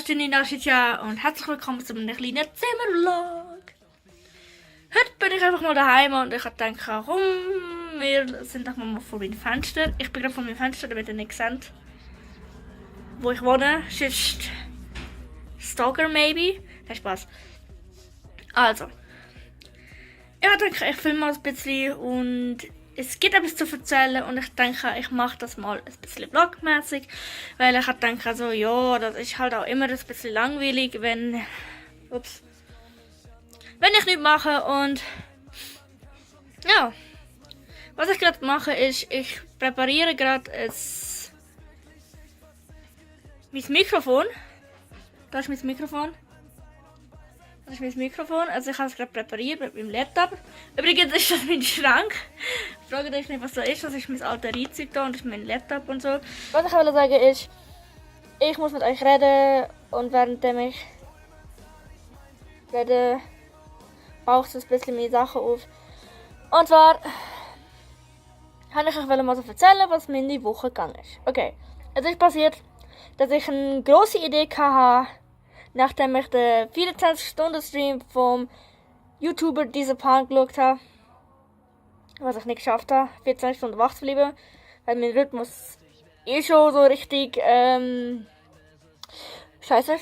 ist die Nina Schitja und herzlich willkommen zu einem kleinen Zimmervlog. Heute bin ich einfach mal daheim und ich habe gedacht, komm, wir sind doch mal vor meinem Fenster. Ich bin gerade vor meinem Fenster, damit ihr nicht seht, wo ich wohne. Sonst Stalker maybe. Nein, Spaß. Also, ich denke, ich filme mal ein bisschen und es gibt etwas zu erzählen und ich denke, ich mache das mal ein bisschen vlogmäßig, weil ich denke, also, ja, das ist halt auch immer ein bisschen langweilig, wenn ich nichts mache. Und ja, was ich gerade mache ist, ich präpariere gerade mein Mikrofon. Da ist mein Mikrofon. Das ist mein Mikrofon. Also ich habe es gerade präpariert mit meinem Laptop. Übrigens ist das mein Schrank. Fragt euch nicht, was da ist. Das ist mein alter Reizzeug da und das ist mein Laptop und so. Was ich will sagen ist, ich muss mit euch reden und währenddem ich rede, baue ich so ein bisschen meine Sachen auf. Und zwar wollte ich euch mal so erzählen, was meine Woche gegangen ist. Okay, es ist passiert, dass ich eine grosse Idee hatte, nachdem ich den 24-Stunden-Stream vom YouTuber Disapan geschaut habe. Was ich nicht geschafft habe, 14 Stunden wach zu bleiben. Weil mein Rhythmus schon so richtig, scheiße.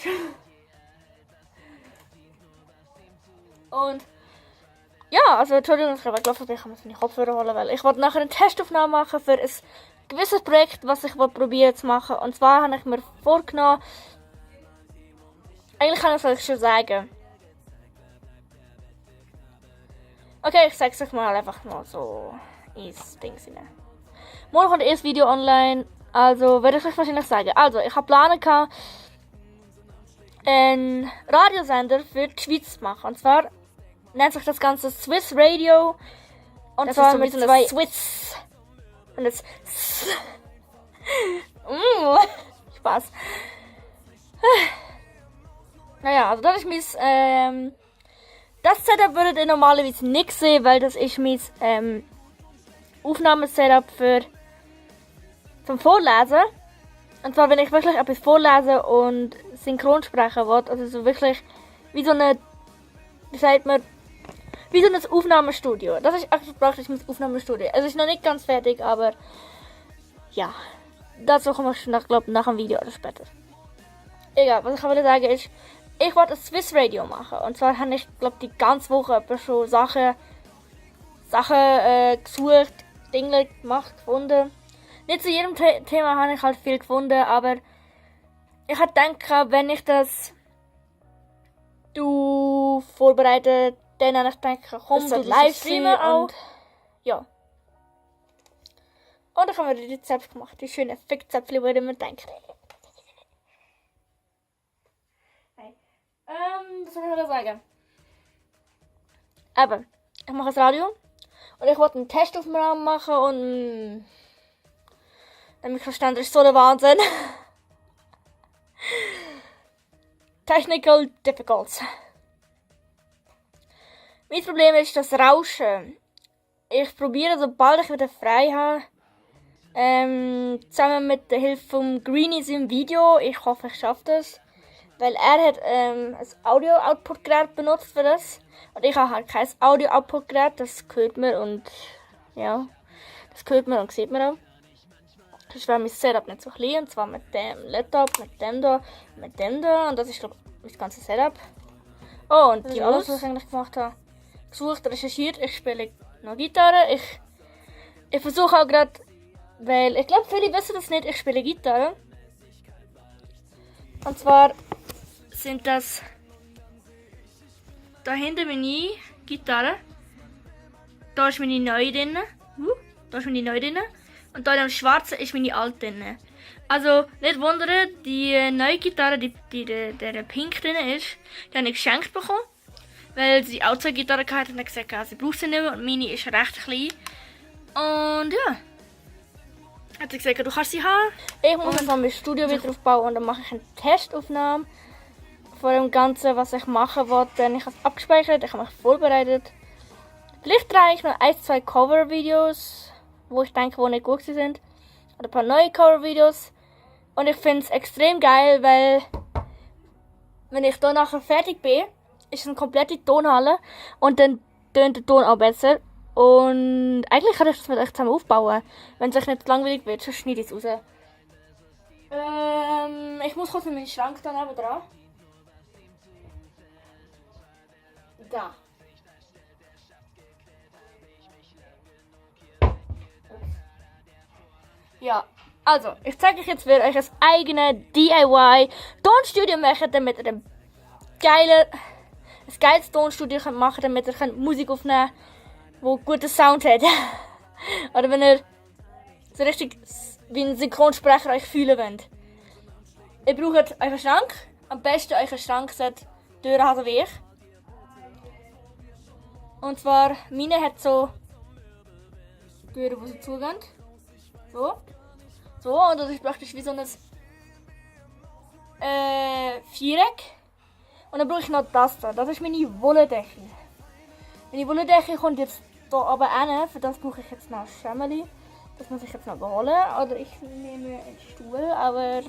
Und ja, also Entschuldigung, ich habe gelaufen, ich muss meine Kopfhörer holen, weil ich wollte nachher eine Testaufnahme machen für ein gewisses Projekt, was ich probieren zu machen. Und zwar habe ich mir vorgenommen, eigentlich kann ich es schon sagen. Okay, ich sage es euch mal einfach mal so ins Ding rein. Morgen kommt das Video online, also werde ich euch wahrscheinlich sagen. Also, ich habe Pläne gehabt, einen Radiosender für die Schweiz zu machen. Und zwar nennt sich das Ganze Swiss Radio. Und das zwar so mit zwei Swiss. Und jetzt Spaß. Naja, also das ist mein, das Setup würdet ihr normalerweise nicht sehen, weil das ist mein, Aufnahmesetup zum Vorlesen. Und zwar, wenn ich wirklich etwas vorlese und synchron sprechen will, also so wirklich wie so eine, wie sagt man, wie so ein Aufnahmestudio. Das ist eigentlich praktisch mein Aufnahmestudio. Also ist noch nicht ganz fertig, aber ja, dazu komme ich nach dem Video oder später. Egal, was ich will sagen ist, ich wollte ein Swiss Radio machen. Und zwar habe ich, glaube die ganze Woche schon Sachen gesucht, Dinge gemacht, gefunden. Nicht zu jedem Thema habe ich halt viel gefunden, aber ich habe gedacht, wenn ich das vorbereite, dann habe ich gedacht, komm, du livestreamen auch. Ja. Und dann haben wir die Rezepte gemacht, die schönen Fickzäpfchen, wo ihr mir denkt. Was soll ich sagen? Aber, ich mache das Radio und ich wollte einen Testaufnahme machen und der Mikroständer ist so der Wahnsinn. Technical Difficulties. Mein Problem ist das Rauschen. Ich probiere, sobald ich wieder frei habe, zusammen mit der Hilfe von Greenies im Video, ich hoffe, ich schaffe das, weil er hat ein Audio-Output-Gerät benutzt für das und ich habe halt kein Audio-Output-Gerät, das hört man und ja, das hört man und sieht man auch. Das war mein Setup nicht so klein, und zwar mit dem Laptop, mit dem da und das ist glaube ich mein ganzes Setup. Oh, und das ist alles, was ich eigentlich gemacht habe. Gesucht, recherchiert, ich spiele noch Gitarre, ich versuche auch gerade, weil ich glaube viele wissen das nicht, ich spiele Gitarre. Und zwar sind das da hinten meine Gitarre, da ist meine neue drin, da ist meine neue drin und da in dem schwarzen ist meine alte drin. Also nicht wundern, die neue Gitarre, der pink drin ist, die habe ich geschenkt bekommen. Weil sie auch 2 Gitarren hatte und hat gesagt, sie braucht sie nicht mehr und meine ist recht klein. Und ja. Hat sie gesagt, du kannst sie haben. Ich muss jetzt mein Studio wieder aufbauen und dann mache ich eine Testaufnahme von dem Ganzen, was ich machen wollte. Ich habe es abgespeichert, ich habe mich vorbereitet. Vielleicht drehe ich noch 1-2 Cover-Videos, wo ich denke, wo nicht gut sind. Oder ein paar neue Cover-Videos. Und ich finde es extrem geil, weil wenn ich da nachher fertig bin, ist es eine komplette Tonhalle und dann tönt der Ton auch besser. Und eigentlich kann ich das mit euch zusammen aufbauen. Wenn es euch nicht langweilig wird, sonst schneide ich es raus. Ich muss kurz in meinen Schrank da neben dran. Da. Ja, also, ich zeige euch jetzt, wie ihr euch ein eigenes DIY-Tonstudio machen, damit ihr ein geiles Tonstudio machen könnt, damit ihr Musik aufnehmen könnt, die guten Sound hat. Oder wenn ihr so richtig wie ein Synchronsprecher euch fühlen wollt. Ihr braucht euren Schrank. Am besten euren Schrank sollte Türen haben wie ich. Und zwar, meine hat so Türen, die so zugehen. So. So, und das ist praktisch wie so ein Viereck. Und dann brauche ich noch das da. Das ist meine Wolldecke. Meine Wolldecke kommt jetzt hier oben hin. Für das brauche ich jetzt noch Schemmeli. Das muss ich jetzt noch holen. Oder ich nehme einen Stuhl, aber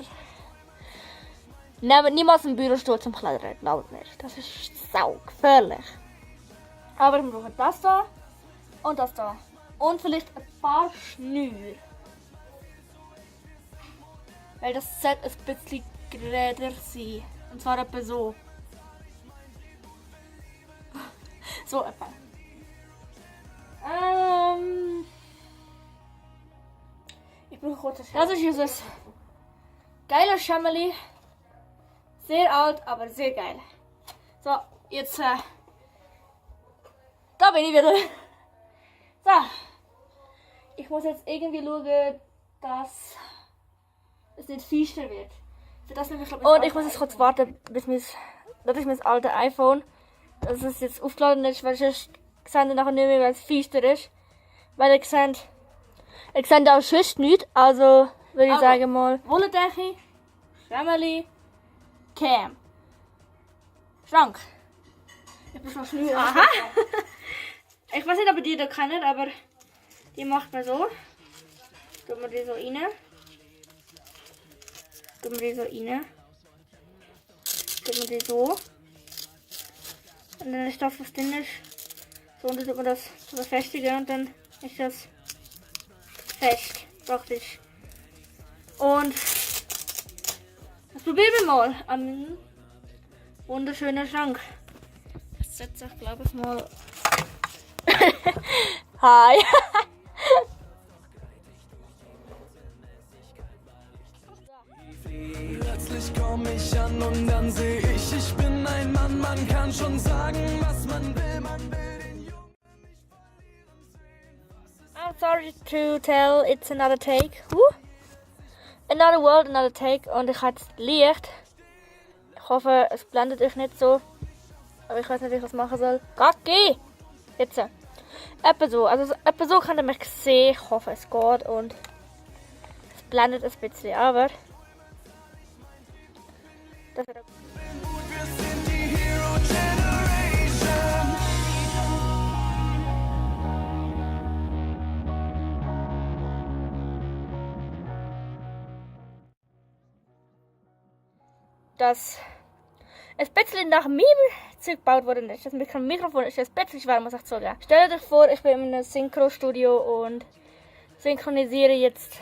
nehmt niemals einen Bürostuhl zum Klettern. Glaubt mir. Das ist saugefährlich. Aber wir brauchen das da und das da. Und vielleicht ein paar Schnüre. Weil das sollte ein bisschen geräder sein. Und zwar etwa so. So etwa. Ich brauche kurz ein Schemmeli. Das ist unser geiler Schemmeli. Sehr alt, aber sehr geil. So, jetzt da bin ich wieder. So. Ich muss jetzt irgendwie schauen, dass es nicht feister wird. Für das ich und ich muss jetzt kurz warten, bis das ist mein altes iPhone. Dass es jetzt aufgeladen ist, weil sonst seht ihr nachher nicht mehr, weil es feister ist. Weil ihr seht auch sonst nichts. Also würde ich sagen mal Wolldecke, Schemmeli, Cam. Schrank. Ich muss noch Schnüre. Aha! Ich weiß nicht, ob ihr die da kennt, aber die macht man so. Tut man die so rein. Tut man die so rein. Tut man die so. Und dann ist das, was drin ist. So, und dann tut man das so befestigen und dann ist das fest, praktisch. Und das probieren wir mal am wunderschönen Schrank. Das setze ich, glaube ich, mal. Hi! Plötzlich komm ich an und dann sehe ich bin ein Mann, man kann schon sagen, was man will den Jungen nicht verlieren sehen. I'm sorry to tell, it's another take. Another world, another take. Und ich habe jetzt Licht. Ich hoffe, es blendet euch nicht so. Aber ich weiß nicht, wie ich das machen soll. Gacki! Jetzt. Etwa so. Also etwa so könnt ihr mich sehen. Ich hoffe, es geht. Und es blendet ein bisschen. Aber das wird Wir sind die Hero Generation. dass ein bisschen nach meinem Zeug gebaut worden ist. Das Mikrofon ist ein bisschen schwer, muss ich sagen. Stellt euch vor, ich bin in einem Synchro-Studio und synchronisiere jetzt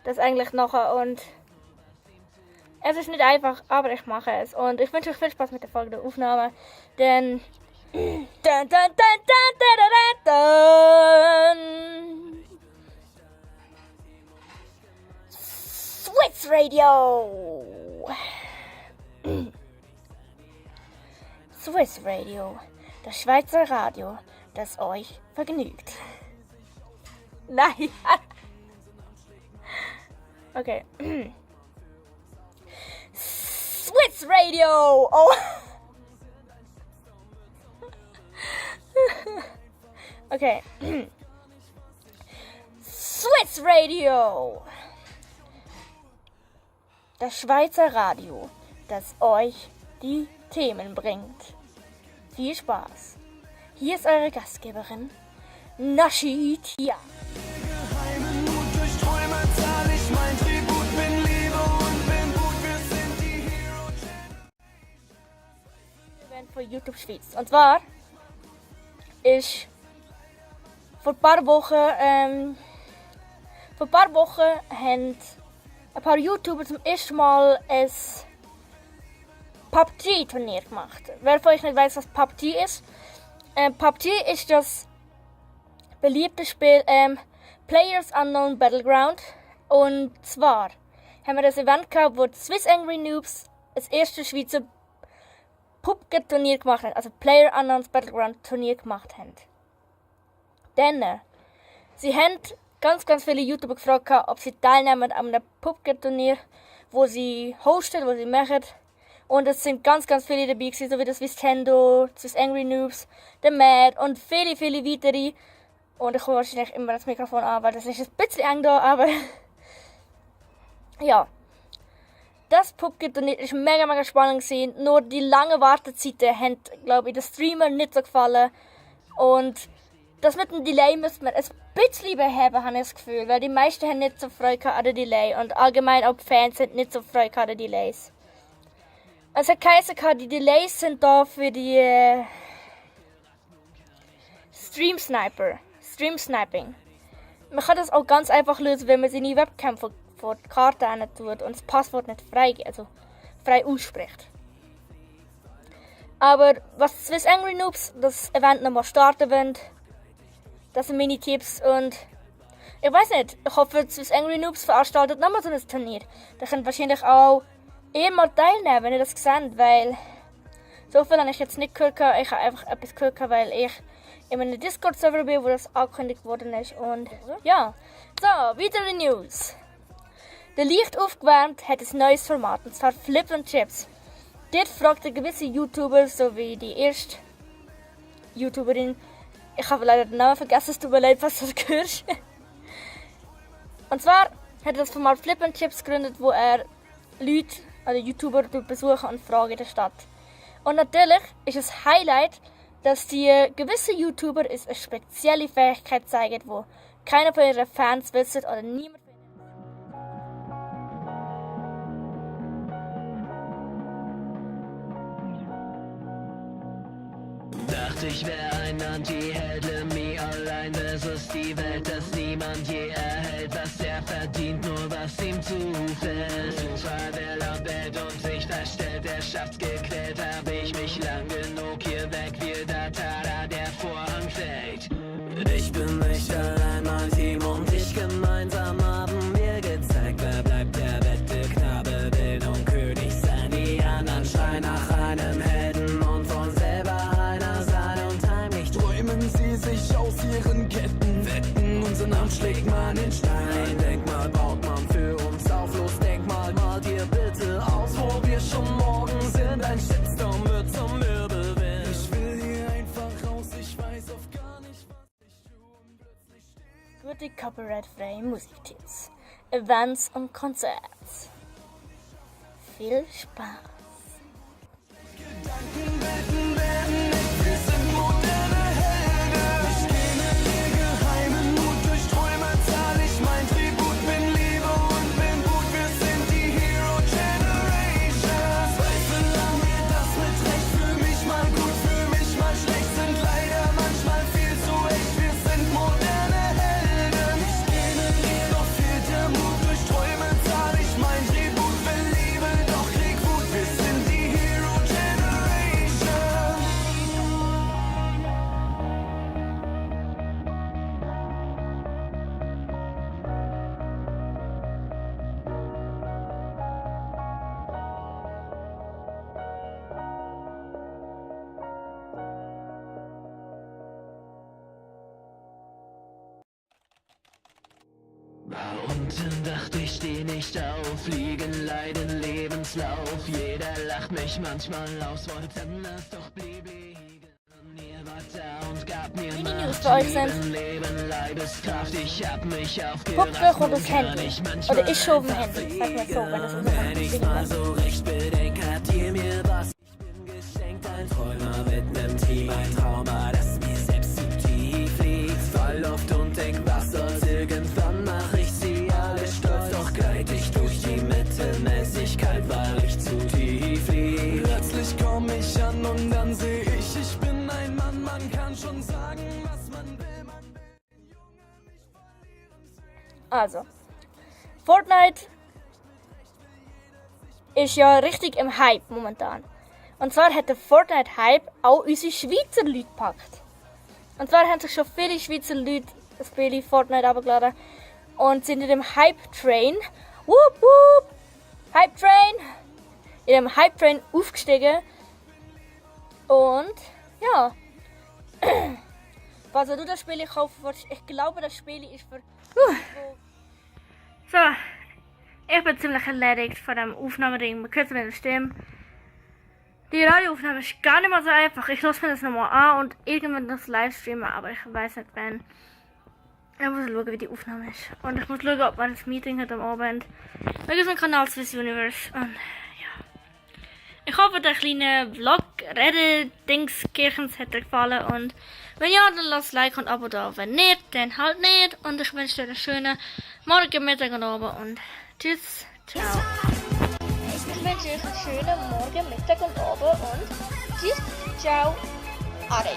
das eigentlich nachher. Und es ist nicht einfach, aber ich mache es. Und ich wünsche euch viel Spaß mit der Folge der Aufnahme. Denn dun, dun, dun, dun, dun, dun, dun. Swiss Radio! Swiss Radio, das Schweizer Radio, das euch vergnügt. Nein! Okay. Swiss Radio! Oh! Okay. Swiss Radio! Das Schweizer Radio, das euch die Themen bringt. Viel Spaß. Hier ist eure Gastgeberin, Naschi Tia. Geheimen Mut durch Träume zahl ich mein Tribut, bin Liebe und bin gut, wir sind die Hero von YouTube Schweiz. Und zwar ist vor ein paar Wochen haben ein paar YouTuber zum ersten Mal ein PUBG-Turnier gemacht. Wer von euch nicht weiß, was PUBG ist? PUBG ist das beliebte Spiel Players Unknown Battleground. Und zwar haben wir das Event gehabt, wo die Swiss Angry Noobs das erste Schweizer PUBG-Turnier gemacht haben. Also Player Unknown Battleground Turnier gemacht haben. Dann, sie haben ganz viele YouTuber gefragt, ob sie teilnehmen an einem PUBG-Turnier, wo sie hosten, wo sie machen. Und es sind ganz viele dabei gewesen, so wie das Nintendo, Swiss Angry Noobs, der Mad und viele weitere. Und ich komme wahrscheinlich immer das Mikrofon an, weil das ist ein bisschen eng da, aber ja. Das PUBG-Turnier war mega spannend gewesen. Nur die langen Wartezeiten haben, glaube ich, den Streamer nicht so gefallen. Und das mit dem Delay müsste man ein bisschen beheben, habe ich das Gefühl. Weil die meisten haben nicht so Freude an den Delay. Und allgemein auch die Fans sind nicht so Freude an den Delays. Es hat geheißen, die Delays sind da für die Stream-Sniping. Man kann das auch ganz einfach lösen, wenn man seine Webcam vor die Karte hin tut und das Passwort nicht frei ausspricht. Aber was Swiss Angry Noobs das Event nochmal starten wollen, das sind meine Tipps. Und ich weiß nicht, ich hoffe, Swiss Angry Noobs veranstaltet nochmal so ein Turnier. Da könnt wahrscheinlich auch ihr mal teilnehmen, wenn ihr das seht, weil so viel habe ich jetzt nicht gehört. Ich habe einfach etwas gehört, weil ich in einem Discord-Server bin, wo das angekündigt worden ist. Und ja, so, weitere News. Der Leicht aufgewärmt hat ein neues Format, und zwar Flips und Chips. Dort fragte gewisse YouTuber, so wie die erste YouTuberin, ich habe leider den Namen vergessen, es tut mir leid, was du das hörst. Und zwar hat er das Format Flip und Chips gegründet, wo er Leute, also YouTuber, besuchen und fragen in der Stadt. Und natürlich ist es Highlight, dass die gewissen YouTuber eine spezielle Fähigkeit zeigen, wo keiner von ihren Fans wissen oder niemand. Dachte ich wär ein Anti-Held, me allein versus die Welt, dass niemand je erhält, was er verdient, nur was ihm zufällt. Zufall, der laut bellt und sich verstellt, er schafft's gequält, hab ich mich lang genug hier weg, wie der Tada, der Vorhang fällt. Ich bin nicht allein, mein Team und ich gemeinsam haben wir gezeigt, wer bleibt der beste Knabe, will und König sein, die anderen schreien nach einem Helden und von selber einer sein und heimlich träumen sie sich aus ihren Ketten, wetten, unser Name schlägt man in Stein. Ein Denkmal baut man für uns auf, los Denkmal, mal dir bitte aus, wo wir schon morgen sind, ein Shitstorm wird zum Wirbelwind. Ich will hier einfach raus, ich weiß auf gar nicht, was ich tue und plötzlich stehe. Gute copyright-freie Musiktipps, Events und Konzerte. Viel Spaß! Gedankenwelten werden nicht, wir sind moderne Helden. Ich generiere geheimen Mut, durch Träume zahl ich mein Tribut, bin Liebe und bin gut, wir sind die Hero Generation. Zweifel an mir, das mit Recht, fühl mich mal gut, fühl mich mal schlecht, sind leider manchmal viel zu echt, wir sind moderne Helden. Ich generiere, doch fehlt der Mut, durch Träume zahl ich mein Tribut, will Liebe, doch krieg Wut, wir sind die Hero Generation. War unten, dachte ich, steh nicht auf, liegen, leiden, Lebenslauf. Jeder lacht mich manchmal aus, wollte anders, doch blieb liegen. Ihr wart da und gab mir Mini-News für euch sind: Leben, Leibeskraft, ich hab mich Guckt aufgerafft. euch das Handy. Oder ich schon auf dem Handy. Sag mir so, wenn das Wenn ich's mal so so recht bedenk, habt ihr mir was? Ich bin geschenkt, ein Träumer mit nem Team, ein Trauma, das mir selbst zu tief liegt. Fall Luft und denk, was soll's, irgendwann mach ich sie alle stolz. Doch gleit ich durch die Mittelmäßigkeit, weil ich zu tief lieg. Plötzlich komm ich an und dann seh Also, Fortnite ist ja richtig im Hype momentan. Und zwar hat der Fortnite-Hype auch unsere Schweizer Leute gepackt. Und zwar haben sich schon viele Schweizer Leute das Spiel Fortnite abgeladen und sind in dem Hype-Train, whoop whoop, Hype-Train, in dem Hype-Train aufgestiegen. Und ja, falls du das Spiel kaufen willst, ich glaube, das Spiel ist für... So, ich bin ziemlich erledigt von dem Aufnahmering. Man hört es mit der Stimme. Die Radioaufnahme ist gar nicht mal so einfach. Ich lasse mir das nochmal an und irgendwann das Livestreamen, aber ich weiß nicht wann. Ich muss schauen, wie die Aufnahme ist. Und ich muss schauen, ob man ein Meeting hat am Abend. Wegen unserem Kanal Swiss Universe. Und ja. Ich hoffe, der kleine Vlog, Rede-Dings-Kirchens hat dir gefallen. Und wenn ja, dann lass Like und Abo da. Wenn nicht, dann halt nicht. Und ich wünsche dir einen schönen Morgen, Mittag und Abend. Und tschüss, ciao. Ich wünsche euch einen schönen Morgen, Mittag und Abend. Und tschüss, ciao, Ade.